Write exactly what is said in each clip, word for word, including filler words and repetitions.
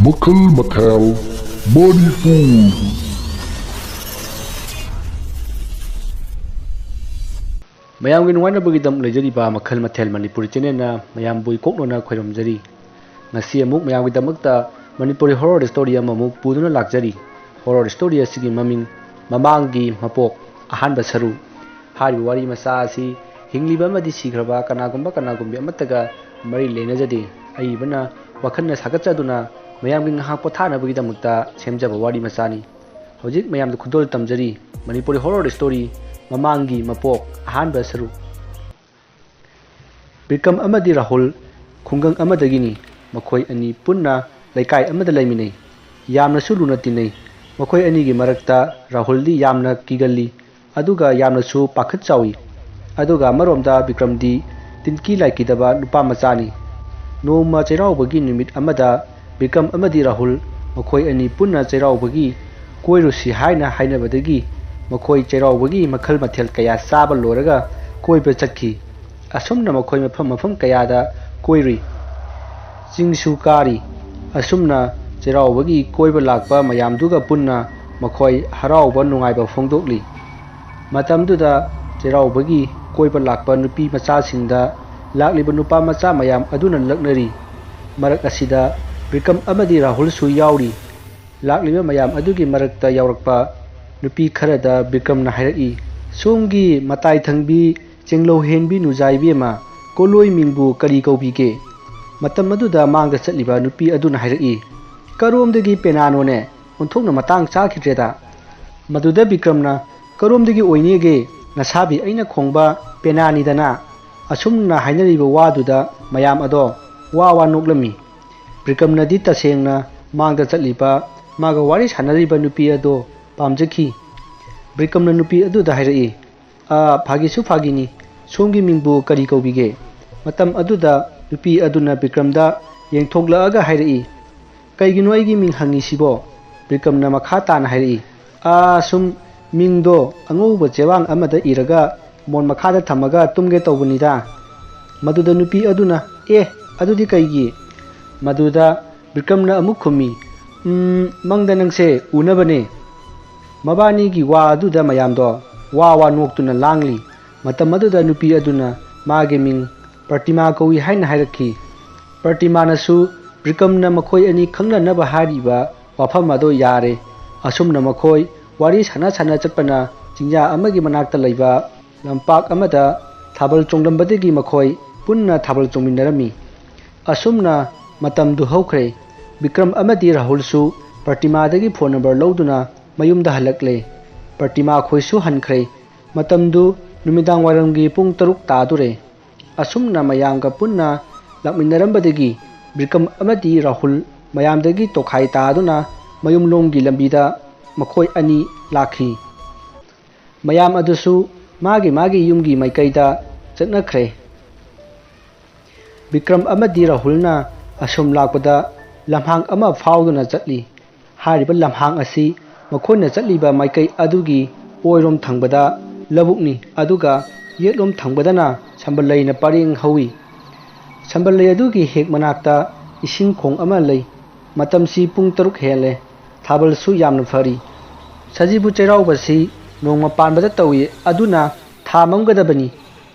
ꯃꯈꯜ ꯃꯊꯦꯜ ꯃꯅꯤꯄꯨꯔ꯫ ꯃꯌꯥꯝꯒꯤ ꯅꯨꯡꯉꯥꯏꯅꯕꯒꯤꯗꯃꯛ ꯂꯩꯖꯔꯤꯕ ꯃꯈꯜ ꯃꯊꯦꯜ ꯃꯅꯤꯄꯨꯔꯤ ꯆꯦꯅꯦꯜꯅ ꯃꯌꯥꯝꯕꯨ ꯏꯀꯣꯛꯅꯅ ꯈꯣꯏꯔꯝꯖꯔꯤ꯫ ꯉꯁꯤ ꯑꯃꯨꯛ ꯃꯌꯥꯝꯒꯤꯗꯃꯛꯇ ꯃꯅꯤꯄꯨꯔꯤ ꯍꯣꯔꯣꯔ ꯁ꯭ꯇꯣꯔꯤ ꯑꯃꯃꯨꯛ ꯄꯨꯗꯨꯅ ꯂꯥꯛꯆꯔꯤ꯫ ꯍꯣꯔꯣꯔ ꯁ꯭ꯇꯣꯔꯤ ꯑꯁꯤꯒꯤ ꯃꯃꯤꯡ ꯃꯃꯥꯡꯒꯤ ꯃꯄꯣꯛ, ꯑꯍꯥꯟꯕ ꯁꯔꯨꯛ꯫ ꯍꯥꯏꯔꯤꯕ ꯋꯥꯔꯤ ꯃꯆꯥ ꯑꯁꯤ ꯍꯤꯡꯂꯤꯕ ꯑꯃꯗꯤ ꯁꯤꯈ꯭ꯔꯕ ꯀꯅꯥꯒꯨꯝꯕ ꯀꯅꯥꯒꯨꯝꯕꯤ ꯑꯃꯠꯇꯒ ꯃꯔꯤ ꯂꯩꯅꯖꯗꯦ꯫ ꯑꯏꯕꯅ ꯋꯥꯈꯜꯅ ꯁꯥꯒꯠꯆꯗꯨꯅ ꯃꯌꯥꯝꯒꯤ ꯉꯥꯏꯍꯥꯛ ꯄꯣꯊꯥꯅꯕꯒꯤꯗꯃꯛꯇ ꯁꯦꯝꯖꯕ ꯋꯥꯔꯤ ꯃꯆꯥꯅꯤ꯫ ꯍꯧꯖꯤꯛ ꯃꯌꯥꯝꯗ ꯈꯨꯗꯣꯜ ꯇꯝꯖꯔꯤ ꯃꯅꯤꯄꯨꯔꯤ ꯍꯣꯔꯣꯔ ꯁ꯭ꯇꯣꯔꯤ ꯃꯃꯥꯡꯒꯤ ꯃꯄꯣꯛ, ꯑꯍꯥꯟꯕ ꯁꯔꯨꯛ꯫ ꯕꯤꯀ꯭ꯔꯝ ꯑꯃꯗꯤ ꯔꯥꯍꯨꯜ ꯈꯨꯡꯒꯪ ꯑꯃꯗꯒꯤꯅꯤ꯫ ꯃꯈꯣꯏ ꯑꯅꯤ ꯄꯨꯟꯅ ꯂꯩꯀꯥꯏ ꯑꯃꯗ ꯂꯩꯃꯤꯟꯅꯩ꯫ ꯌꯥꯝꯅꯁꯨ ꯂꯨꯅ ꯇꯤꯟꯅꯩ꯫ ꯃꯈꯣꯏ ꯑꯅꯤꯒꯤ ꯃꯔꯛꯇ ꯔꯥꯍꯨꯜꯗꯤ ꯌꯥꯝꯅ ꯀꯤꯒꯜꯂꯤ, ꯑꯗꯨꯒ ꯌꯥꯝꯅꯁꯨ ꯄꯥꯈꯠ ꯆꯥꯎꯏ꯫ ꯑꯗꯨꯒ ꯑꯃꯔꯣꯝꯗ ꯕꯤꯀ꯭ꯔꯝꯗꯤ ꯇꯤꯟꯀꯤ ꯂꯥꯏꯀꯤꯗꯕ ꯅꯨꯄꯥ ꯃꯆꯥꯅꯤ꯫ ꯅꯣꯡꯃ ꯆꯩꯔꯥꯎꯕꯒꯤ ꯅꯨꯃꯤꯠ ꯑꯃꯗ ꯕꯤꯀ꯭ꯔꯝ ꯑꯃꯗꯤ ꯔꯥꯍꯨꯜ ꯃꯈꯣꯏ ꯑꯅꯤ ꯄꯨꯟꯅ ꯆꯩꯔꯥꯎꯕꯒꯤ ꯀꯣꯏꯔꯨꯁꯤ ꯍꯥꯏꯅ ꯍꯥꯏꯅꯕꯗꯒꯤ ꯃꯈꯣꯏ ꯆꯩꯔꯥꯎꯕꯒꯤ ꯃꯈꯜ ꯃꯊꯦꯜ ꯀꯌꯥ ꯆꯥꯕ ꯂꯣꯏꯔꯒ ꯀꯣꯏꯕ ꯆꯠꯈꯤ꯫ ꯑꯁꯨꯝꯅ ꯃꯈꯣꯏ ꯃꯐꯝ ꯃꯐꯝ ꯀꯌꯥꯗ ꯀꯣꯏꯔꯨꯏ꯫ ꯆꯤꯡꯁꯨ ꯀꯥꯔꯤ꯫ ꯑꯁꯨꯝꯅ ꯆꯩꯔꯥꯎꯕꯒꯤ ꯀꯣꯏꯕ ꯂꯥꯛꯄ ꯃꯌꯥꯝꯗꯨꯒ ꯄꯨꯟꯅ ꯃꯈꯣꯏ ꯍꯔꯥꯎꯕ ꯅꯨꯡꯉꯥꯏꯕ ꯐꯣꯡꯗꯣꯛꯂꯤ꯫ ꯃꯇꯝꯗꯨꯗ ꯆꯩꯔꯥꯎꯕꯒꯤ ꯀꯣꯏꯕ ꯂꯥꯛꯄ ꯅꯨꯄꯤ ꯃꯆꯥꯁꯤꯡꯗ ꯂꯥꯛꯂꯤꯕ ꯅꯨꯄꯥ ꯃꯆꯥ ꯃꯌꯥꯝ ꯑꯗꯨꯅ ꯂꯛꯅꯔꯤ꯫ ꯃꯔꯛ ꯑꯁꯤꯗ ꯕꯤꯀ꯭ꯔꯝ ꯑꯃꯗꯤ ꯔꯥꯍꯨꯜꯁꯨ ꯌꯥꯎꯔꯤ꯫ ꯂꯥꯛꯂꯤꯕ ꯃꯌꯥꯝ ꯑꯗꯨꯒꯤ ꯃꯔꯛꯇ ꯌꯥꯎꯔꯛꯄ ꯅꯨꯄꯤ ꯈꯔꯗ ꯕꯤꯀ꯭ꯔꯝꯅ ꯍꯥꯏꯔꯛꯏ, "ꯁꯣꯝꯒꯤ ꯃꯇꯥꯏ ꯊꯪꯕꯤ ꯆꯦꯡꯂꯧ ꯍꯦꯟꯕꯤ ꯅꯨꯖꯥ ꯏꯕꯦꯝꯃ, ꯀꯣꯂꯣꯏ ꯃꯤꯡꯕꯨ ꯀꯔꯤ ꯀꯧꯕꯤꯒꯦ?" ꯃꯇꯝ ꯑꯗꯨꯗ ꯃꯥꯡꯗ ꯆꯠꯂꯤꯕ ꯅꯨꯄꯤ ꯑꯗꯨꯅ ꯍꯥꯏꯔꯛꯏ, "ꯀꯔꯣꯝꯗꯒꯤ ꯄꯦꯅꯥꯅꯣꯅꯦ? ꯑꯣꯟꯊꯣꯛꯅ ꯃꯇꯥꯡ ꯆꯥꯈꯤꯗ꯭ꯔꯦꯗ!" ꯃꯗꯨꯗ ꯕꯤꯀ꯭ꯔꯝꯅ, "ꯀꯔꯣꯝꯗꯒꯤ ꯑꯣꯏꯅꯤꯒꯦ? ꯅꯁꯥꯕꯤ ꯑꯩꯅ ꯈꯣꯡꯕ ꯄꯦꯅꯥꯅꯤꯗꯅ!" ꯑꯁꯨꯝꯅ ꯍꯥꯏꯅꯔꯤꯕ ꯋꯥꯗꯨꯗ ꯃꯌꯥꯝ ꯑꯗꯣ ꯋꯥ ꯋꯥ ꯅꯣꯛꯂꯝꯃꯤ꯫ ꯕꯤꯀ꯭ꯔꯝꯅꯗꯤ ꯇꯁꯦꯡꯅ ꯃꯥꯡꯗ ꯆꯠꯂꯤꯕ, ꯃꯥꯒ ꯋꯥꯔꯤ ꯁꯥꯟꯅꯔꯤꯕ ꯅꯨꯄꯤ ꯑꯗꯣ ꯄꯥꯝꯖꯈꯤ꯫ ꯕꯤꯀ꯭ꯔꯝꯅ ꯅꯨꯄꯤ ꯑꯗꯨꯗ ꯍꯥꯏꯔꯛꯏ, "ꯑꯥ, ꯐꯥꯒꯤꯁꯨ ꯐꯥꯒꯤꯅꯤ, ꯁꯣꯝꯒꯤ ꯃꯤꯡꯕꯨ ꯀꯔꯤ ꯀꯧꯕꯤꯒꯦ?" ꯃꯇꯝ ꯑꯗꯨꯗ ꯅꯨꯄꯤ ꯑꯗꯨꯅ ꯕꯤꯀ꯭ꯔꯝꯗ ꯌꯦꯡꯊꯣꯛꯂꯛꯑꯒ ꯍꯥꯏꯔꯛꯏ, "ꯀꯩꯒꯤꯅꯣ ꯑꯩꯒꯤ ꯃꯤꯡ ꯍꯪꯉꯤꯁꯤꯕꯣ?" ꯕꯤꯀ꯭ꯔꯝꯅ ꯃꯈꯥ ꯇꯥꯅ ꯍꯥꯏꯔꯛꯏ, "ꯑꯥ, ꯁꯨꯝ ꯃꯤꯡꯗꯣ ꯑꯉꯧꯕ ꯆꯦꯕꯥꯡ ꯑꯃꯗ ꯏꯔꯒ ꯃꯣꯟ ꯃꯈꯥꯗ ꯊꯝꯃꯒ ꯇꯨꯝꯒꯦ ꯇꯧꯕꯅꯤꯗ꯫" ꯃꯗꯨꯗ ꯅꯨꯄꯤ ꯑꯗꯨꯅ, "ꯑꯦ, ꯑꯗꯨꯗꯤ ꯀꯩꯒꯤ?" ꯃꯗꯨꯗ ꯕꯤꯀ꯭ꯔꯝꯅ ꯑꯃꯨꯛ ꯈꯨꯝꯃꯤ, "ꯎꯝ, ꯃꯪꯗ ꯅꯪꯁꯦ ꯎꯅꯕꯅꯦ꯫" ꯃꯕꯥꯅꯤꯒꯤ ꯋꯥ ꯑꯗꯨꯗ ꯃꯌꯥꯝꯗꯣ ꯋꯥ ꯋꯥ ꯅꯣꯛꯇꯨꯅ ꯂꯥꯡꯂꯤ꯫ ꯃꯇꯝ ꯑꯗꯨꯗ ꯅꯨꯄꯤ ꯑꯗꯨꯅ ꯃꯥꯒꯤ ꯃꯤꯡ ꯄ꯭ꯔꯇꯤꯃꯥ ꯀꯧꯏ ꯍꯥꯏꯅ ꯍꯥꯏꯔꯛꯈꯤ꯫ ꯄ꯭ꯔꯇꯤꯃꯥꯅꯁꯨ ꯕꯤꯀ꯭ꯔꯝꯅ ꯃꯈꯣꯏ ꯑꯅꯤ ꯈꯪꯅꯅꯕ ꯍꯥꯏꯔꯤꯕ ꯋꯥꯐꯝ ꯑꯗꯣ ꯌꯥꯔꯦ꯫ ꯑꯁꯨꯝꯅ ꯃꯈꯣꯏ ꯋꯥꯔꯤ ꯁꯥꯟꯅ ꯁꯥꯟꯅ ꯆꯠꯄꯅ ꯆꯤꯡꯌꯥ ꯑꯃꯒꯤ ꯃꯅꯥꯛꯇ ꯂꯩꯕ ꯂꯝꯄꯥꯛ ꯑꯃꯗ ꯊꯥꯕꯜ ꯆꯣꯡꯂꯝꯕꯗꯒꯤ ꯃꯈꯣꯏ ꯄꯨꯟꯅ ꯊꯥꯕꯜ ꯆꯣꯡꯃꯤꯟꯅꯔꯝꯃꯤ꯫ ꯑꯁꯨꯝꯅ ꯃꯇꯝꯗꯨ ꯍꯧꯈ꯭ꯔꯦ꯫ ꯕꯤꯀ꯭ꯔꯝ ꯑꯃꯗꯤ ꯔꯥꯍꯨꯜꯁꯨ ꯄ꯭ꯔꯇꯤꯃꯥꯗꯒꯤ ꯐꯣꯟ ꯅꯝꯕꯔ ꯂꯧꯗꯨꯅ ꯃꯌꯨꯝꯗ ꯍꯜꯂꯛꯂꯦ꯫ ꯄ꯭ꯔꯇꯤꯃꯥ ꯈꯣꯏꯁꯨ ꯍꯟꯈ꯭ꯔꯦ꯫ ꯃꯇꯝꯗꯨ ꯅꯨꯃꯤꯗꯥꯡ ꯋꯥꯏꯔꯝꯒꯤ ꯄꯨꯡ ꯇꯔꯨꯛ ꯇꯥꯗꯣꯔꯦ꯫ ꯑꯁꯨꯝꯅ ꯃꯌꯥꯝꯒ ꯄꯨꯟꯅ ꯂꯥꯛꯃꯤꯟꯅꯔꯝꯕꯗꯒꯤ ꯕꯤꯀ꯭ꯔꯝ ꯑꯃꯗꯤ ꯔꯥꯍꯨꯜ ꯃꯌꯥꯝꯗꯒꯤ ꯇꯣꯈꯥꯏ ꯇꯥꯗꯨꯅ ꯃꯌꯨꯝꯂꯣꯝꯒꯤ ꯂꯝꯕꯤꯗ ꯃꯈꯣꯏ ꯑꯅꯤ ꯂꯥꯛꯈꯤ꯫ ꯃꯌꯥꯝ ꯑꯗꯨꯁꯨ ꯃꯥꯒꯤ ꯃꯥꯒꯤ ꯌꯨꯝꯒꯤ ꯃꯥꯏꯀꯩꯗ ꯆꯠꯅꯈ꯭ꯔꯦ꯫ ꯕꯤꯀ꯭ꯔꯝ ꯑꯃꯗꯤ ꯔꯥꯍꯨꯜꯅ ꯑꯁꯨꯝ ꯂꯥꯛꯄꯗ ꯂꯝꯍꯥꯡ ꯑꯃ ꯐꯥꯎꯗꯨꯅ ꯆꯠꯂꯤ꯫ ꯍꯥꯏꯔꯤꯕ ꯂꯝꯍꯥꯡ ꯑꯁꯤ ꯃꯈꯣꯏꯅ ꯆꯠꯂꯤꯕ ꯃꯥꯏꯀꯩ ꯑꯗꯨꯒꯤ ꯑꯣꯏꯔꯣꯝ ꯊꯪꯕꯗ ꯂꯧꯕꯨꯛꯅꯤ, ꯑꯗꯨꯒ ꯌꯦꯠꯂꯣꯝ ꯊꯪꯕꯗꯅ ꯁꯝꯕꯜ ꯂꯩꯅ ꯄꯔꯦꯡ ꯍꯧꯏ꯫ ꯁꯝꯕꯜ ꯂꯩ ꯑꯗꯨꯒꯤ ꯍꯦꯛ ꯃꯅꯥꯛꯇ ꯏꯁꯤꯡ ꯈꯣꯡ ꯑꯃ ꯂꯩ꯫ ꯃꯇꯝꯁꯤ ꯄꯨꯡ ꯇꯔꯨꯛ ꯍꯦꯜꯂꯦ꯫ ꯊꯥꯕꯜꯁꯨ ꯌꯥꯝꯅ ꯐꯔꯤ꯫ ꯁꯖꯤꯕꯨ ꯆꯩꯔꯥꯎꯕꯁꯤ ꯅꯣꯡꯃ ꯄꯥꯟꯕꯗ ꯇꯧꯏ, ꯑꯗꯨꯅ ꯊꯥ ꯃꯝꯒꯗꯕꯅꯤ꯫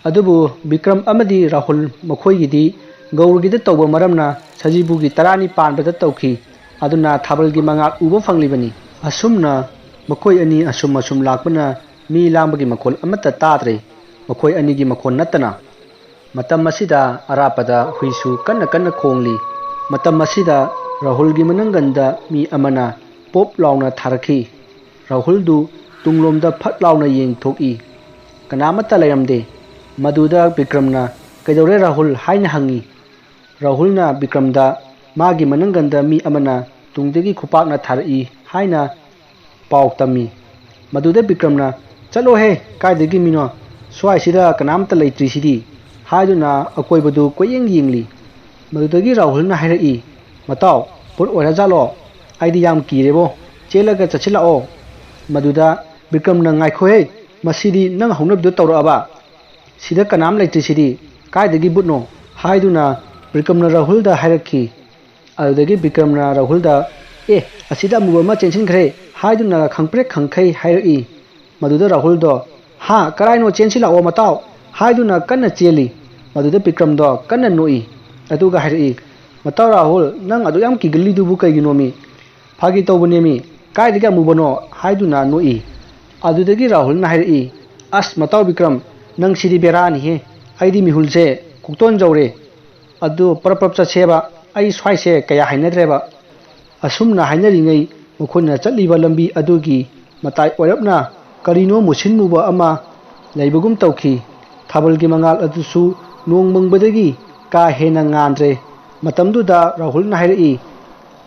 ꯑꯗꯨꯕꯨ ꯕꯤꯀ꯭ꯔꯝ ꯑꯃꯗꯤ ꯔꯥꯍꯨꯜ ꯃꯈꯣꯏꯒꯤꯗꯤ ꯒꯧꯔꯒꯤꯗ ꯇꯧꯕ ꯃꯔꯝꯅ ꯁꯖꯤꯕꯨꯒꯤ ꯇꯔꯥꯅꯤ ꯄꯥꯟꯕꯗ ꯇꯧꯈꯤ꯫ ꯑꯗꯨꯅ ꯊꯥꯕꯜꯒꯤ ꯃꯉꯥꯜ ꯎꯕ ꯐꯪꯂꯤꯕꯅꯤ꯫ ꯑꯁꯨꯝꯅ ꯃꯈꯣꯏ ꯑꯅꯤ ꯑꯁꯨꯝ ꯑꯁꯨꯝ ꯂꯥꯛꯄꯅ ꯃꯤ ꯂꯥꯡꯕꯒꯤ ꯃꯈꯣꯜ ꯑꯃꯠꯇ ꯇꯥꯗ꯭ꯔꯦ, ꯃꯈꯣꯏ ꯑꯅꯤꯒꯤ ꯃꯈꯣꯜ ꯅꯠꯇꯅ꯫ ꯃꯇꯝ ꯑꯁꯤꯗ ꯑꯔꯥꯞꯄꯗ ꯍꯨꯏꯁꯨ ꯀꯟꯅ ꯀꯟꯅ ꯈꯣꯡꯂꯤ꯫ ꯃꯇꯝ ꯑꯁꯤꯗ ꯔꯥꯍꯨꯜꯒꯤ ꯃꯅꯪꯒꯟꯗ ꯃꯤ ꯑꯃꯅ ꯄꯣꯞ ꯂꯥꯎꯅ ꯊꯥꯔꯛꯈꯤ꯫ ꯔꯥꯍꯨꯜꯗꯨ ꯇꯨꯡꯂꯣꯝꯗ ꯐꯠ ꯂꯥꯎꯅ ꯌꯦꯡꯊꯣꯛꯏ꯫ ꯀꯅꯥꯃꯠꯇ ꯂꯩꯔꯝꯗꯦ꯫ ꯃꯗꯨꯗ ꯕꯤꯀ꯭ꯔꯝꯅ, "ꯀꯩꯗꯧꯔꯦ ꯔꯥꯍꯨꯜ?" ꯍꯥꯏꯅ ꯍꯪꯉꯤ꯫ ꯔꯥꯍꯨꯜꯅ ꯕꯤꯀ꯭ꯔꯝꯗ ꯃꯥꯒꯤ ꯃꯅꯪꯒꯟꯗ ꯃꯤ ꯑꯃꯅ ꯇꯨꯡꯗꯒꯤ ꯈꯨꯄꯥꯛꯅ ꯊꯥꯔꯛꯏ ꯍꯥꯏꯅ ꯄꯥꯎ ꯇꯝꯃꯤ꯫ ꯃꯗꯨꯗ ꯕꯤꯀ꯭ꯔꯝꯅ, "ꯆꯠꯂꯣꯍꯦ, ꯀꯥꯏꯗꯒꯤ ꯃꯤꯅꯣ? ꯁ꯭ꯋꯥꯏꯁꯤꯗ ꯀꯅꯥꯝꯇ ꯂꯩꯇ꯭ꯔꯤꯁꯤꯗꯤ" ꯍꯥꯏꯗꯨꯅ ꯑꯀꯣꯏꯕꯗꯨ ꯀꯣꯏꯌꯦꯡ ꯌꯦꯡꯂꯤ꯫ ꯃꯗꯨꯗꯒꯤ ꯔꯥꯍꯨꯜꯅ ꯍꯥꯏꯔꯛꯏ, "ꯃꯇꯥꯎ, ꯚꯨꯠ ꯑꯣꯏꯔꯖꯥꯠꯂꯣ? ꯑꯩꯗꯤ ꯌꯥꯝ ꯀꯤꯔꯦꯕꯣ, ꯆꯦꯜꯂꯒ ꯆꯠꯁꯤꯜꯂꯛꯑꯣ꯫" ꯃꯗꯨꯗ ꯕꯤꯀ꯭ꯔꯝꯅ, "ꯉꯥꯏꯈꯣꯍꯦ, ꯃꯁꯤꯗꯤ ꯅꯪ ꯍꯧꯅꯕꯤꯗꯣ ꯇꯧꯔꯛꯑꯕ? ꯁꯤꯗ ꯀꯅꯥꯝ ꯂꯩꯇ꯭ꯔꯤꯁꯤꯗꯤ, ꯀꯥꯏꯗꯒꯤ ꯚꯨꯠꯅꯣ?" ꯍꯥꯏꯗꯨꯅ ꯕꯤꯀ꯭ꯔꯝꯅ ꯔꯥꯍꯨꯜꯗ ꯍꯥꯏꯔꯛꯈꯤ꯫ ꯑꯗꯨꯗꯒꯤ ꯕꯤꯀ꯭ꯔꯝꯅ ꯔꯥꯍꯨꯜꯗ, "ꯑꯦ, ꯑꯁꯤꯗ ꯑꯃꯨꯕ ꯑꯃ ꯆꯦꯟꯁꯤꯟꯈ꯭ꯔꯦ" ꯍꯥꯏꯗꯨꯅ ꯈꯪꯄ꯭ꯔꯦꯛ ꯈꯪꯈꯩ ꯍꯥꯏꯔꯛꯏ꯫ ꯃꯗꯨꯗ ꯔꯥꯍꯨꯜꯗꯣ, "ꯍꯥ, ꯀꯔꯥꯏꯅꯣ? ꯆꯦꯟꯁꯤꯜꯂꯛꯑꯣ ꯃꯇꯥꯎ" ꯍꯥꯏꯗꯨꯅ ꯀꯟꯅ ꯆꯦꯜꯂꯤ꯫ ꯃꯗꯨꯗ ꯕꯤꯀ꯭ꯔꯝꯗꯣ ꯀꯟꯅ ꯅꯣꯛꯏ꯫ ꯑꯗꯨꯒ ꯍꯥꯏꯔꯛꯏ, "ꯃꯇꯥꯎ ꯔꯥꯍꯨꯜ, ꯅꯪ ꯑꯗꯨ ꯌꯥꯝ ꯀꯤꯒꯜꯂꯤꯗꯨꯕꯨ ꯀꯩꯒꯤꯅꯣꯃꯤ? ꯐꯥꯒꯤ ꯇꯧꯕꯅꯦꯃꯤ, ꯀꯥꯏꯗꯒꯤ ꯑꯃꯨꯕꯅꯣ?" ꯍꯥꯏꯗꯨꯅ ꯅꯣꯛꯏ꯫ ꯑꯗꯨꯗꯒꯤ ꯔꯥꯍꯨꯜꯅ ꯍꯥꯏꯔꯛꯏ, "ꯑꯁ ꯃꯇꯥꯎ ꯕꯤꯀ꯭ꯔꯝ, ꯅꯪ ꯁꯤꯗꯤ ꯕꯦꯔꯥꯅꯤꯍꯦ, ꯑꯩꯗꯤ ꯃꯤꯍꯨꯜꯁꯦ ꯀꯣꯛꯇꯣꯟ ꯌꯧꯔꯦ꯫ ꯑꯗꯨ ꯄꯔꯞ ꯄꯔꯞ ꯆꯠꯁꯦꯕ, ꯑꯩ ꯁ꯭ꯋꯥꯏꯁꯦ ꯀꯌꯥ ꯍꯩꯅꯗ꯭ꯔꯦꯕ"꯫ ꯑꯁꯨꯝꯅ ꯍꯥꯏꯅꯔꯤꯉꯩ ꯃꯈꯣꯏꯅ ꯆꯠꯂꯤꯕ ꯂꯝꯕꯤ ꯑꯗꯨꯒꯤ ꯃꯇꯥꯏ ꯑꯣꯏꯔꯞꯅ ꯀꯔꯤꯅꯣ ꯃꯨꯁꯤꯟ ꯃꯨꯕ ꯑꯃ ꯂꯩꯕꯒꯨꯝ ꯇꯧꯈꯤ꯫ ꯊꯥꯕꯜꯒꯤ ꯃꯉꯥꯜ ꯑꯗꯨꯁꯨ ꯅꯣꯡ ꯃꯪꯕꯗꯒꯤ ꯀꯥ ꯍꯦꯟꯅ ꯉꯥꯟꯗ꯭ꯔꯦ꯫ ꯃꯇꯝꯗꯨꯗ ꯔꯥꯍꯨꯜꯅ ꯍꯥꯏꯔꯛꯏ,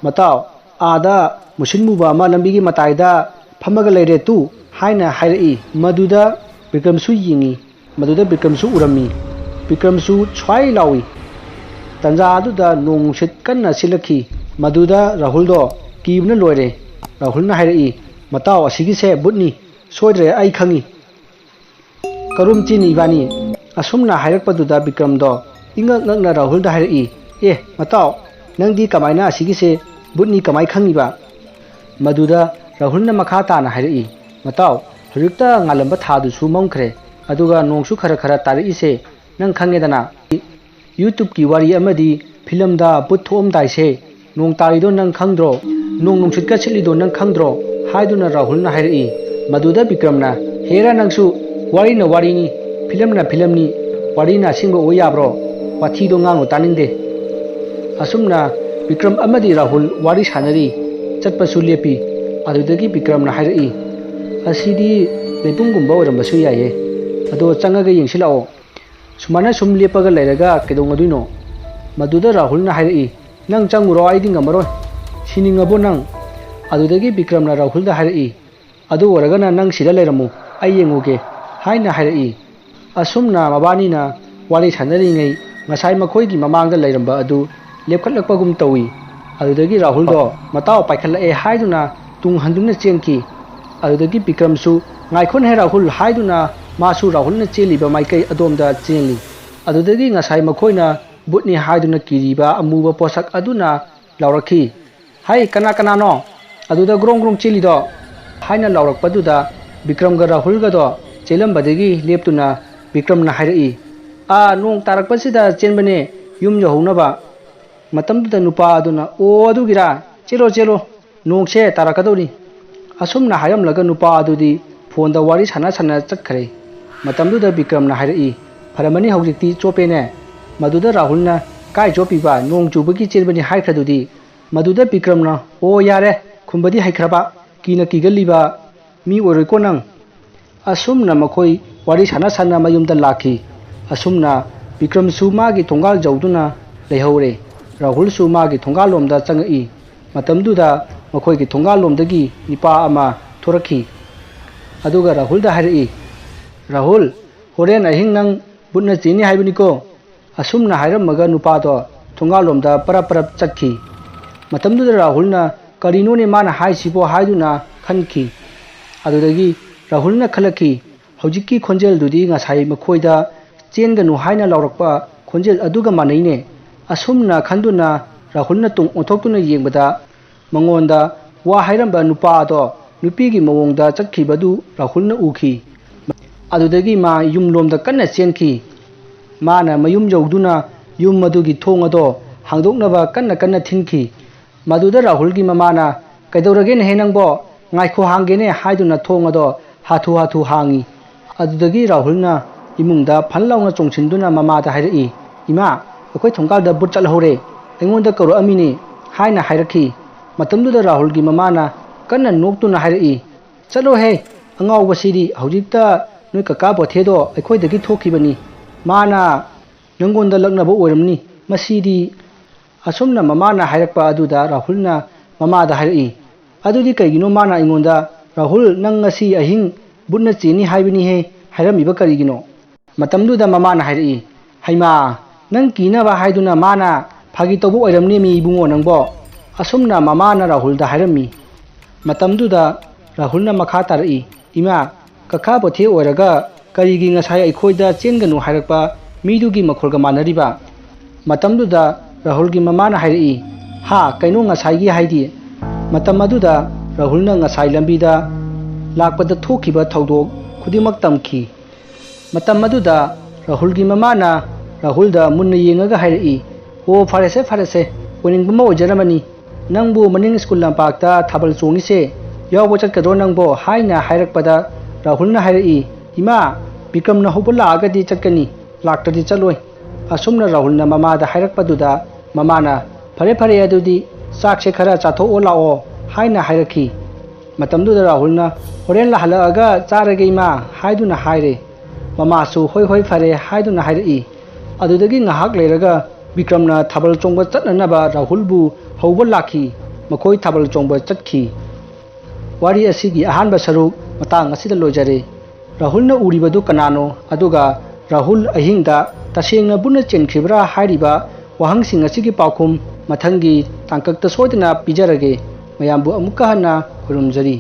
"ꯃꯇꯥꯎ, ꯑꯥꯗ ꯃꯨꯁꯤꯟ ꯃꯨꯕ ꯑꯃ ꯂꯝꯕꯤꯒꯤ ꯃꯇꯥꯏꯗ ꯐꯝꯃꯒ ꯂꯩꯔꯦ ꯇꯨ" ꯍꯥꯏꯅ ꯍꯥꯏꯔꯛꯏ꯫ ꯃꯗꯨꯗ ꯕꯤꯀ꯭ꯔꯝꯁꯨ ꯌꯦꯡꯉꯤ꯫ ꯃꯗꯨꯗ ꯕꯤꯀ꯭ꯔꯝꯁꯨ ꯎꯔꯝꯃꯤ꯫ ꯕꯤꯀ꯭ꯔꯝꯁꯨ ꯁ꯭ꯋꯥꯏ ꯂꯥꯎꯏ꯫ ꯇꯟꯖꯥ ꯑꯗꯨꯗ ꯅꯣꯡ ꯅꯨꯡꯁꯤꯠ ꯀꯟꯅ ꯁꯤꯠꯂꯛꯈꯤ꯫ ꯃꯗꯨꯗ ꯔꯥꯍꯨꯜꯗꯣ ꯀꯤꯕꯅ ꯂꯣꯏꯔꯦ꯫ ꯔꯥꯍꯨꯜꯅ ꯍꯥꯏꯔꯛꯏ, "ꯃꯇꯥꯎ, ꯑꯁꯤꯒꯤꯁꯦ ꯚꯨꯠꯅꯤ꯫ ꯁꯣꯏꯗ꯭ꯔꯦ, ꯑꯩ ꯈꯪꯉꯤ꯫ ꯀꯔꯨꯝ ꯆꯦꯟꯅꯤ ꯏꯕꯥꯅꯤ"꯫ ꯑꯁꯨꯝꯅ ꯍꯥꯏꯔꯛꯄꯗꯨꯗ ꯕꯤꯀ꯭ꯔꯝꯗꯣ ꯏꯉꯛ ꯉꯛꯅ ꯔꯥꯍꯨꯜꯗ ꯍꯥꯏꯔꯛꯏ, "ꯑꯦ ꯃꯇꯥꯎ, ꯅꯪꯗꯤ ꯀꯃꯥꯏꯅ ꯑꯁꯤꯒꯤꯁꯦ ꯚꯨꯠꯅꯤ ꯀꯃꯥꯏ ꯈꯪꯉꯤꯕ?" ꯃꯗꯨꯗ ꯔꯥꯍꯨꯜꯅ ꯃꯈꯥ ꯇꯥꯅ ꯍꯥꯏꯔꯛꯏ, "ꯃꯇꯥꯎ, ꯍꯧꯖꯤꯛꯇ ꯉꯥꯜꯂꯝꯕ ꯊꯥꯗꯨꯁꯨ ꯃꯝꯈ꯭ꯔꯦ, ꯑꯗꯨꯒ ꯅꯣꯡꯁꯨ ꯈꯔ ꯈꯔ ꯇꯥꯔꯛꯏꯁꯦ ꯅꯪ ꯈꯪꯉꯦꯗꯅ꯫ YouTubeꯀꯤ ꯋꯥꯔꯤ ꯑꯃꯗꯤ ꯐꯤꯂꯝꯗ ꯚꯨꯠ ꯊꯣꯛꯑꯝꯗꯥꯏꯁꯦ ꯅꯣꯡ ꯇꯥꯔꯤꯗꯣ ꯅꯪ ꯈꯪꯗ꯭ꯔꯣ? ꯅꯣꯡ ꯅꯨꯡꯁꯤꯠꯀ ꯁꯤꯠꯂꯤꯗꯣ ꯅꯪ ꯈꯪꯗ꯭ꯔꯣ?" ꯍꯥꯏꯗꯨꯅ ꯔꯥꯍꯨꯜꯅ ꯍꯥꯏꯔꯛꯏ꯫ ꯃꯗꯨꯗ ꯕꯤꯀ꯭ꯔꯝꯅ, "ꯍꯦꯔꯥ ꯅꯪꯁꯨ, ꯋꯥꯔꯤꯅ ꯋꯥꯔꯤꯅꯤ, ꯐꯤꯂꯝꯅ ꯐꯤꯂꯝꯅꯤ, ꯋꯥꯔꯤꯅ ꯑꯁꯦꯡꯕ ꯑꯣꯏ ꯌꯥꯕ꯭ꯔꯣ? ꯋꯥꯊꯤꯗꯣ ꯉꯥꯡꯅꯨ ꯇꯥꯅꯤꯡꯗꯦ"꯫ ꯑꯁꯨꯝꯅ ꯕꯤꯀ꯭ꯔꯝ ꯑꯃꯗꯤ ꯔꯥꯍꯨꯜ ꯋꯥꯔꯤ ꯁꯥꯟꯅꯔꯤ꯫ ꯆꯠꯄꯁꯨ ꯂꯦꯞꯄꯤ꯫ ꯑꯗꯨꯗꯒꯤ ꯕꯤꯀ꯭ꯔꯝꯅ ꯍꯥꯏꯔꯛꯏ, "ꯑꯁꯤꯗꯤ ꯂꯩꯄꯨꯡꯒꯨꯝꯕ ꯑꯣꯏꯔꯝꯕꯁꯨ ꯌꯥꯏꯌꯦ꯫ ꯑꯗꯣ ꯆꯪꯉꯒ ꯌꯦꯡꯁꯤ ꯂꯥꯛꯑꯣ꯫ ꯁꯨꯃꯥꯏꯅ ꯁꯨꯝ ꯂꯦꯞꯄꯒ ꯂꯩꯔꯒ ꯀꯩꯗꯧꯅꯗꯣꯏꯅꯣ?" ꯃꯗꯨꯗ ꯔꯥꯍꯨꯜꯅ ꯍꯥꯏꯔꯛꯏ, "ꯅꯪ ꯆꯪꯉꯨꯔꯣ, ꯑꯩꯗꯤ ꯉꯝꯃꯔꯣꯏ꯫ ꯁꯤꯅꯤꯡꯉꯕꯣ ꯅꯪ?" ꯑꯗꯨꯗꯒꯤ ꯕꯤꯀ꯭ꯔꯝꯅ ꯔꯥꯍꯨꯜꯗ ꯍꯥꯏꯔꯛꯏ, "ꯑꯗꯨ ꯑꯣꯏꯔꯒꯅ ꯅꯪ ꯁꯤꯗ ꯂꯩꯔꯝꯃꯨ, ꯑꯩ ꯌꯦꯡꯉꯨꯒꯦ" ꯍꯥꯏꯅ ꯍꯥꯏꯔꯛꯏ꯫ ꯑꯁꯨꯝꯅ ꯃꯕꯥꯅꯤꯅ ꯋꯥꯔꯤ ꯁꯥꯟꯅꯔꯤꯉꯩ ꯉꯁꯥꯏ ꯃꯈꯣꯏꯒꯤ ꯃꯃꯥꯡꯗ ꯂꯩꯔꯝꯕ ꯑꯗꯨ ꯂꯦꯞꯈꯠꯂꯛꯄꯒꯨꯝ ꯇꯧꯏ꯫ ꯑꯗꯨꯗꯒꯤ ꯔꯥꯍꯨꯜꯗꯣ ꯃꯇꯥꯎ ꯄꯥꯏꯈꯠꯂꯛꯑꯦ ꯍꯥꯏꯗꯨꯅ ꯇꯨꯡ ꯍꯟꯗꯨꯅ ꯆꯦꯟꯈꯤ꯫ ꯑꯗꯨꯗꯒꯤ ꯕꯤꯀ꯭ꯔꯝꯁꯨ "ꯉꯥꯏꯈꯣꯅꯦ ꯔꯥꯍꯨꯜ" ꯍꯥꯏꯗꯨꯅ ꯃꯥꯁꯨ ꯔꯥꯍꯨꯜꯅ ꯆꯦꯜꯂꯤꯕ ꯃꯥꯏꯀꯩ ꯑꯗꯣꯝꯗ ꯆꯦꯜꯂꯤ꯫ ꯑꯗꯨꯗꯒꯤ ꯉꯁꯥꯏ ꯃꯈꯣꯏꯅ ꯚꯨꯠꯅꯤ ꯍꯥꯏꯗꯨꯅ ꯀꯤꯔꯤꯕ ꯑꯃꯨꯕ ꯄꯣꯠꯁꯛ ꯑꯗꯨꯅ ꯂꯥꯎꯔꯛꯈꯤ꯫ "ꯍꯩ, ꯀꯅꯥ ꯀꯅꯥꯅꯣ ꯑꯗꯨꯗ ꯒ꯭ꯔꯣꯡ ꯒ꯭ꯔꯣꯡ ꯆꯦꯜꯂꯤꯗꯣ?" ꯍꯥꯏꯅ ꯂꯥꯎꯔꯛꯄꯗꯨꯗ ꯕꯤꯀ꯭ꯔꯝꯒ ꯔꯥꯍꯨꯜꯒꯗꯣ ꯆꯦꯜꯂꯝꯕꯗꯒꯤ ꯂꯦꯞꯇꯨꯅ ꯕꯤꯀ꯭ꯔꯝꯅ ꯍꯥꯏꯔꯛꯏ, "ꯑꯥ, ꯅꯣꯡ ꯇꯥꯔꯛꯄꯁꯤꯗ ꯆꯦꯟꯕꯅꯦ, ꯌꯨꯝ ꯌꯧꯍꯧꯅꯕ"꯫ ꯃꯇꯝꯗꯨꯗ ꯅꯨꯄꯥ ꯑꯗꯨꯅ, "ꯑꯣ, ꯑꯗꯨꯒꯤꯔꯥ? ꯆꯦꯜꯂꯣ, ꯆꯦꯜꯂꯣ, ꯅꯣꯡꯁꯦ ꯇꯥꯔꯛꯀꯗꯧꯔꯤ"꯫ ꯑꯁꯨꯝꯅ ꯍꯥꯏꯔꯝꯂꯒ ꯅꯨꯄꯥ ꯑꯗꯨꯗꯤ ꯐꯣꯟꯗ ꯋꯥꯔꯤ ꯁꯥꯟꯅ ꯁꯥꯟꯅ ꯆꯠꯈ꯭ꯔꯦ꯫ ꯃꯇꯝꯗꯨꯗ ꯕꯤꯀ꯭ꯔꯝꯅ ꯍꯥꯏꯔꯛꯏ, "ꯐꯔꯝꯃꯅꯤ, ꯍꯧꯖꯤꯛꯇꯤ ꯆꯣꯞꯄꯦꯅꯦ"꯫ ꯃꯗꯨꯗ ꯔꯥꯍꯨꯜꯅ, "ꯀꯥꯏ ꯆꯣꯞꯄꯤꯕ? ꯅꯣꯡ ꯆꯨꯕꯒꯤ ꯆꯦꯟꯕꯅꯤ ꯍꯥꯏꯈ꯭ꯔꯗꯨꯗꯤ"꯫ ꯃꯗꯨꯗ ꯕꯤꯀ꯭ꯔꯝꯅ, "ꯑꯣ, ꯌꯥꯔꯦ, ꯈꯨꯝꯕꯗꯤ ꯍꯩꯈ꯭ꯔꯕ, ꯀꯤꯅ ꯀꯤꯒꯜꯂꯤꯕ ꯃꯤ ꯑꯣꯏꯔꯣꯏꯀꯣ ꯅꯪ"꯫ ꯑꯁꯨꯝꯅ ꯃꯈꯣꯏ ꯋꯥꯔꯤ ꯁꯥꯟꯅ ꯁꯥꯟꯅ ꯃꯌꯨꯝꯗ ꯂꯥꯛꯈꯤ꯫ ꯑꯁꯨꯝꯅ ꯕꯤꯀ꯭ꯔꯝꯁꯨ ꯃꯥꯒꯤ ꯊꯣꯡꯒꯥꯜ ꯌꯧꯗꯨꯅ ꯂꯩꯍꯧꯔꯦ꯫ ꯔꯥꯍꯨꯜꯁꯨ ꯃꯥꯒꯤ ꯊꯣꯡꯒꯥꯜꯂꯣꯝꯗ ꯆꯪꯉꯛꯏ꯫ ꯃꯇꯝꯗꯨꯗ ꯃꯈꯣꯏꯒꯤ ꯊꯣꯡꯒꯥꯜꯂꯣꯝꯗꯒꯤ ꯅꯤꯄꯥ ꯑꯃ ꯊꯣꯔꯛꯈꯤ꯫ ꯑꯗꯨꯒ ꯔꯥꯍꯨꯜꯗ ꯍꯥꯏꯔꯛꯏ, "ꯔꯥꯍꯨꯜ, ꯍꯣꯔꯦꯟ ꯑꯍꯤꯡ ꯅꯪ ꯕꯨꯠꯅ ꯆꯦꯅꯤ ꯍꯥꯏꯕꯅꯤꯀꯣ"꯫ ꯑꯁꯨꯝꯅ ꯍꯥꯏꯔꯝꯃꯒ ꯅꯨꯄꯥꯗꯣ ꯊꯣꯡꯒꯥꯜꯂꯣꯝꯗ ꯄꯔꯞ ꯄꯔꯞ ꯆꯠꯈꯤ꯫ ꯃꯇꯝꯗꯨꯗ ꯔꯥꯍꯨꯜꯅ, "ꯀꯔꯤꯅꯣꯅꯦ ꯃꯥꯅ ꯍꯥꯏꯁꯤꯕꯣ?" ꯍꯥꯏꯗꯨꯅ ꯈꯟꯈꯤ꯫ ꯑꯗꯨꯗꯒꯤ ꯔꯥꯍꯨꯜꯅ ꯈꯜꯂꯛꯈꯤ, "ꯍꯧꯖꯤꯛꯀꯤ ꯈꯣꯟꯖꯦꯜꯗꯨꯗꯤ ꯉꯁꯥꯏ ꯃꯈꯣꯏꯗ ꯆꯦꯟꯒꯅꯨ ꯍꯥꯏꯅ ꯂꯥꯎꯔꯛꯄ ꯈꯣꯟꯖꯦꯜ ꯑꯗꯨꯒ ꯃꯥꯟꯅꯩꯅꯦ"꯫ ꯑꯁꯨꯝꯅ ꯈꯟꯗꯨꯅ ꯔꯥꯍꯨꯜꯅ ꯇꯨꯡ ꯑꯣꯟꯊꯣꯛꯇꯨꯅ ꯌꯦꯡꯕꯗ, ꯃꯉꯣꯟꯗ ꯋꯥ ꯍꯥꯏꯔꯝꯕ ꯅꯨꯄꯥ ꯑꯗꯣ ꯅꯨꯄꯤꯒꯤ ꯃꯑꯣꯡꯗ ꯆꯠꯈꯤꯕꯗꯨ ꯔꯥꯍꯨꯜꯅ ꯎꯈꯤ꯫ ꯑꯗꯨꯗꯒꯤ ꯃꯥ ꯌꯨꯝꯂꯣꯝꯗ ꯀꯟꯅ ꯆꯦꯟꯈꯤ꯫ ꯃꯥꯅ ꯃꯌꯨꯝ ꯌꯧꯗꯨꯅ ꯌꯨꯝ ꯑꯗꯨꯒꯤ ꯊꯣꯡ ꯑꯗꯣ ꯍꯥꯡꯗꯣꯛꯅꯕ ꯀꯟꯅ ꯀꯟꯅ ꯊꯤꯟꯈꯤ꯫ ꯃꯗꯨꯗ ꯔꯥꯍꯨꯜꯒꯤ ꯃꯃꯥꯅ, "ꯀꯩꯗꯧꯔꯒꯦꯅꯦꯍꯦ ꯅꯪꯕꯣ? ꯉꯥꯏꯈꯣ, ꯍꯥꯡꯒꯦꯅꯦ" ꯍꯥꯏꯗꯨꯅ ꯊꯣꯡ ꯑꯗꯣ ꯍꯥꯊꯨ ꯍꯥꯊꯨ ꯍꯥꯡꯉꯤ꯫ ꯑꯗꯨꯗꯒꯤ ꯔꯥꯍꯨꯜꯅ ꯏꯃꯨꯡꯗ ꯐꯟ ꯂꯥꯎꯅ ꯆꯣꯡꯁꯤꯟꯗꯨꯅ ꯃꯃꯥꯗ ꯍꯥꯏꯔꯛꯏ, "ꯏꯃꯥ, ꯑꯩꯈꯣꯏ ꯊꯣꯡꯒꯥꯜꯗ ꯕꯨꯠ ꯆꯠꯍꯧꯔꯦ, ꯑꯩꯉꯣꯟꯗ ꯀꯧꯔꯛꯑꯝꯃꯤꯅꯦ" ꯍꯥꯏꯅ ꯍꯥꯏꯔꯛꯈꯤ꯫ ꯃꯇꯝꯗꯨꯗ ꯔꯥꯍꯨꯜꯒꯤ ꯃꯃꯥꯅ ꯀꯟꯅ ꯅꯣꯛꯇꯨꯅ ꯍꯥꯏꯔꯛꯏ, "ꯆꯠꯂꯣꯍꯦ, ꯑꯉꯥꯎꯕꯁꯤꯗꯤ, ꯍꯧꯖꯤꯛꯇ ꯅꯣꯏ ꯀꯀꯥ ꯕꯣꯊꯦꯗꯣ ꯑꯩꯈꯣꯏꯗꯒꯤ ꯊꯣꯛꯈꯤꯕꯅꯤ, ꯃꯥꯅ ꯅꯪꯉꯣꯟꯗ ꯂꯛꯅꯕ ꯑꯣꯏꯔꯝꯅꯤ ꯃꯁꯤꯗꯤ"꯫ ꯑꯁꯨꯝꯅ ꯃꯃꯥꯅ ꯍꯥꯏꯔꯛꯄ ꯑꯗꯨꯗ ꯔꯥꯍꯨꯜꯅ ꯃꯃꯥꯗ ꯍꯥꯏꯔꯛꯏ, "ꯑꯗꯨꯗꯤ ꯀꯩꯒꯤꯅꯣ ꯃꯥꯅ ꯑꯩꯉꯣꯟꯗ, 'ꯔꯥꯍꯨꯜ, ꯅꯪ ꯉꯁꯤ ꯑꯍꯤꯡ ꯕꯨꯠꯅ ꯆꯦꯅꯤ ꯍꯥꯏꯕꯅꯤꯍꯦ' ꯍꯥꯏꯔꯝꯃꯤꯕ ꯀꯔꯤꯒꯤꯅꯣ?" ꯃꯇꯝꯗꯨꯗ ꯃꯃꯥꯅ ꯍꯥꯏꯔꯛꯏ, "ꯍꯩꯃꯥ, ꯅꯪ ꯀꯤꯅꯕ ꯍꯥꯏꯗꯨꯅ ꯃꯥꯅ ꯐꯥꯒꯤ ꯇꯧꯕ ꯑꯣꯏꯔꯝꯅꯦꯃꯤ ꯏꯕꯨꯡꯉꯣ ꯅꯪꯕꯣ"꯫ ꯑꯁꯨꯝꯅ ꯃꯃꯥꯅ ꯔꯥꯍꯨꯜꯗ ꯍꯥꯏꯔꯝꯃꯤ꯫ ꯃꯇꯝꯗꯨꯗ ꯔꯥꯍꯨꯜꯅ ꯃꯈꯥ ꯇꯥꯔꯛꯏ, "ꯏꯃꯥ, ꯀꯀꯥ ꯄꯣꯊꯦ ꯑꯣꯏꯔꯒ ꯀꯔꯤꯒꯤ ꯉꯁꯥꯏ ꯑꯩꯈꯣꯏꯗ ꯆꯦꯟꯒꯅꯨ ꯍꯥꯏꯔꯛꯄ ꯃꯤꯗꯨꯒꯤ ꯃꯈꯣꯜꯒ ꯃꯥꯟꯅꯔꯤꯕ?" ꯃꯇꯝꯗꯨꯗ ꯔꯥꯍꯨꯜꯒꯤ ꯃꯃꯥꯅ ꯍꯥꯏꯔꯛꯏ, "ꯍꯥ, ꯀꯩꯅꯣ ꯉꯁꯥꯏꯒꯤ ꯍꯥꯏꯗꯤ?" ꯃꯇꯝ ꯑꯗꯨꯗ ꯔꯥꯍꯨꯜꯅ ꯉꯁꯥꯏ ꯂꯝꯕꯤꯗ ꯂꯥꯛꯄꯗ ꯊꯣꯛꯈꯤꯕ ꯊꯧꯗꯣꯛ ꯈꯨꯗꯤꯡꯃꯛ ꯇꯝꯈꯤ꯫ ꯃꯇꯝ ꯑꯗꯨꯗ ꯔꯥꯍꯨꯜꯒꯤ ꯃꯃꯥꯅ ꯔꯥꯍꯨꯜꯗ ꯃꯨꯟꯅ ꯌꯦꯡꯉꯒ ꯍꯥꯏꯔꯛꯏ, "ꯑꯣ, ꯐꯔꯦꯁꯦ, ꯐꯔꯦꯁꯦ, ꯑꯣꯏꯅꯤꯡꯕ ꯑꯃ ꯑꯣꯏꯖꯔꯝꯃꯅꯤ꯫ ꯅꯪꯕꯨ ꯃꯅꯤꯡ ꯁ꯭ꯀꯨꯜ ꯂꯝꯄꯥꯛꯇ ꯊꯥꯕꯜ ꯆꯣꯡꯉꯤꯁꯦ ꯌꯥꯎꯕ ꯆꯠꯀꯗ꯭ꯔꯣ ꯅꯪꯕꯣ?" ꯍꯥꯏꯅ ꯍꯥꯏꯔꯛꯄꯗ ꯔꯥꯍꯨꯜꯅ ꯍꯥꯏꯔꯛꯏ, "ꯏꯃꯥ, ꯕꯤꯀ꯭ꯔꯝꯅ ꯍꯧꯕ ꯂꯥꯛꯑꯒꯗꯤ ꯆꯠꯀꯅꯤ, ꯂꯥꯛꯇ꯭ꯔꯗꯤ ꯆꯠꯂꯣꯏ꯫" ꯑꯁꯨꯝꯅ ꯔꯥꯍꯨꯜꯅ ꯃꯃꯥꯗ ꯍꯥꯏꯔꯛꯄꯗꯨꯗ ꯃꯃꯥꯅ, "ꯐꯔꯦ, ꯐꯔꯦ, ꯑꯗꯨꯗꯤ ꯆꯥꯛꯁꯦ ꯈꯔ ꯆꯥꯊꯣꯛꯑꯣ ꯂꯥꯛꯑꯣ" ꯍꯥꯏꯅ ꯍꯥꯏꯔꯛꯈꯤ꯫ ꯃꯇꯝꯗꯨꯗ ꯔꯥꯍꯨꯜꯅ, "ꯍꯣꯔꯦꯟ ꯍꯜꯂꯛꯑꯒ ꯆꯥꯔꯒꯦ ꯏꯃꯥ" ꯍꯥꯏꯗꯨꯅ ꯍꯥꯏꯔꯦ꯫ ꯃꯃꯥꯁꯨ "ꯍꯣꯏ, ꯍꯣꯏ, ꯐꯔꯦ" ꯍꯥꯏꯗꯨꯅ ꯍꯥꯏꯔꯛꯏ꯫ ꯑꯗꯨꯗꯒꯤ ꯉꯥꯏꯍꯥꯛ ꯂꯩꯔꯒ ꯕꯤꯀ꯭ꯔꯝꯅ ꯊꯥꯕꯜ ꯆꯣꯡꯕ ꯆꯠꯅꯅꯕ ꯔꯥꯍꯨꯜꯕꯨ ꯍꯧꯕ ꯂꯥꯛꯈꯤ꯫ ꯃꯈꯣꯏ ꯊꯥꯕꯜ ꯆꯣꯡꯕ ꯆꯠꯈꯤ꯫ ꯋꯥꯔꯤ ꯑꯁꯤꯒꯤ ꯑꯍꯥꯟꯕ ꯁꯔꯨꯛ ꯃꯇꯥꯡ ꯑꯁꯤꯗ ꯂꯣꯏꯖꯔꯦ꯫ ꯔꯥꯍꯨꯜꯅ ꯎꯔꯤꯕꯗꯨ ꯀꯅꯥꯅꯣ? ꯑꯗꯨꯒ ꯔꯥꯍꯨꯜ ꯑꯍꯤꯡꯗ ꯇꯁꯦꯡꯅ ꯕꯨꯠꯅ ꯆꯦꯟꯈꯤꯕ꯭ꯔꯥ ꯍꯥꯏꯔꯤꯕ ꯋꯥꯍꯪꯁꯤꯡ ꯑꯁꯤꯒꯤ ꯄꯥꯎꯈꯨꯝ ꯃꯊꯪꯒꯤ ꯇꯥꯡꯀꯛꯇ ꯁꯣꯏꯗꯅ ꯄꯤꯖꯔꯒꯦ꯫ ꯃꯌꯥꯝꯕꯨ ꯑꯃꯨꯛꯀ ꯍꯟꯅ ꯈꯨꯔꯨꯝꯖꯔꯤ꯫